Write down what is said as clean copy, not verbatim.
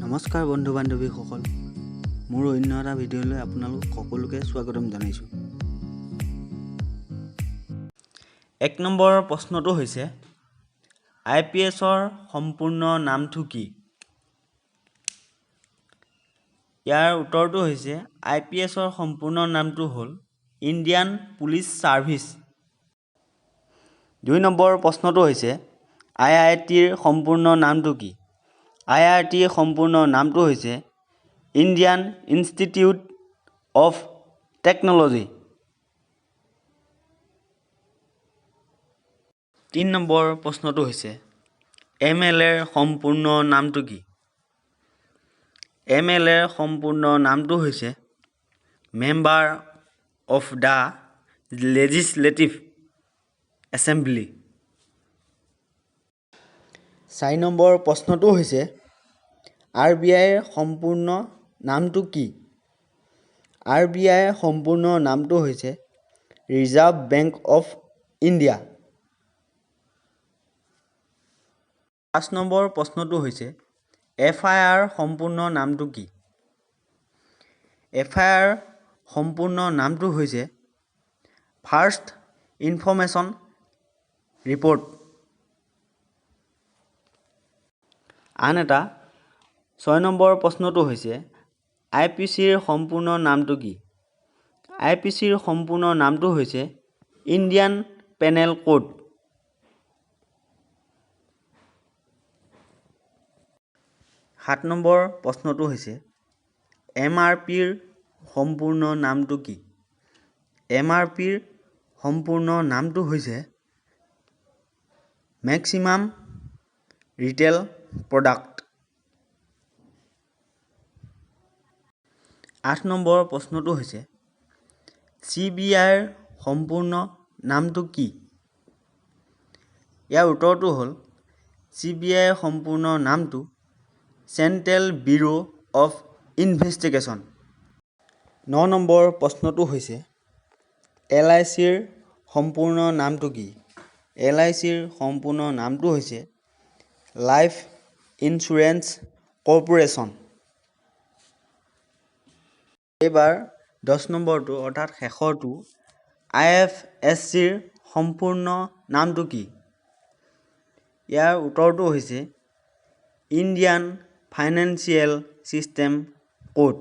নমস্কাৰ বন্ধু বান্ধৱীসকল, মোৰ অন্য এটা ভিডিঅ'লৈ আপোনালোক সকলোকে স্বাগতম জনাইছোঁ। 1 নম্বৰ প্ৰশ্নটো হৈছে, আই পি এছৰ সম্পূৰ্ণ নামটো কি? ইয়াৰ উত্তৰটো হৈছে, আই পি এছৰ সম্পূৰ্ণ নামটো হ'ল ইণ্ডিয়ান পুলিচ ছাৰ্ভিচ। 2 নম্বৰ প্ৰশ্নটো হৈছে, আই আই টিৰ সম্পূৰ্ণ নামটো কি? আই আই টিৰ সম্পূৰ্ণ নামটো হৈছে Indian institute of technology. 3 number প্ৰশ্নটো হৈছে, এম এল এৰ সম্পূৰ্ণ নামটো কি? এম এল এৰ সম্পূৰ্ণ নামটো হৈছে Member of the Legislative Assembly। 4 number প্ৰশ্নটো হৈছে, আৰ বি আইৰ সম্পূৰ্ণ নামটো কি? আৰ বি আইৰ সম্পূৰ্ণ নামটো হৈছে reserve bank of India. 5 number প্ৰশ্নটো হৈছে, এফ I R সম্পূৰ্ণ নামটো কি? এফ I R সম্পূৰ্ণ নামটো হৈছে ফাৰ্ষ্ট ইনফৰমেশ্যন ৰিপ'ৰ্ট। আন এটা 6 নম্বৰ প্ৰশ্নটো হৈছে, আই পি চিৰ সম্পূৰ্ণ নামটো কি? আই পি চিৰ সম্পূৰ্ণ নামটো হৈছে ইণ্ডিয়ান পেনেল কোড। 7 number প্ৰশ্নটো হৈছে, এম আৰ পিৰ সম্পূৰ্ণ নামটো কি? এম আৰ পিৰ সম্পূৰ্ণ নামটো হৈছে মেক্সিমাম ৰিটেল প্ৰডাক্ট। 8 number প্ৰশ্নটো হৈছে, চি বি আইৰ সম্পূৰ্ণ নামটো কি? ইয়াৰ উত্তৰটো হ'ল, চি বি আইৰ সম্পূৰ্ণ নামটো central bureau' of investigation. 9 number প্ৰশ্নটো হৈছে, এল I চিৰ সম্পূৰ্ণ নামটো কি? এল I চিৰ সম্পূৰ্ণ নামটো হৈছে লাইফ ইঞ্চুৰেঞ্চ কৰ্পোৰেশ্যন। এইবাৰ 10 নম্বৰটো, অৰ্থাৎ শেষৰটো, আই এফ এছ চিৰ সম্পূৰ্ণ নামটো কি? ইয়াৰ উত্তৰটো হৈছে ইণ্ডিয়ান ফাইনেন্সিয়েল ছিষ্টেম কোড।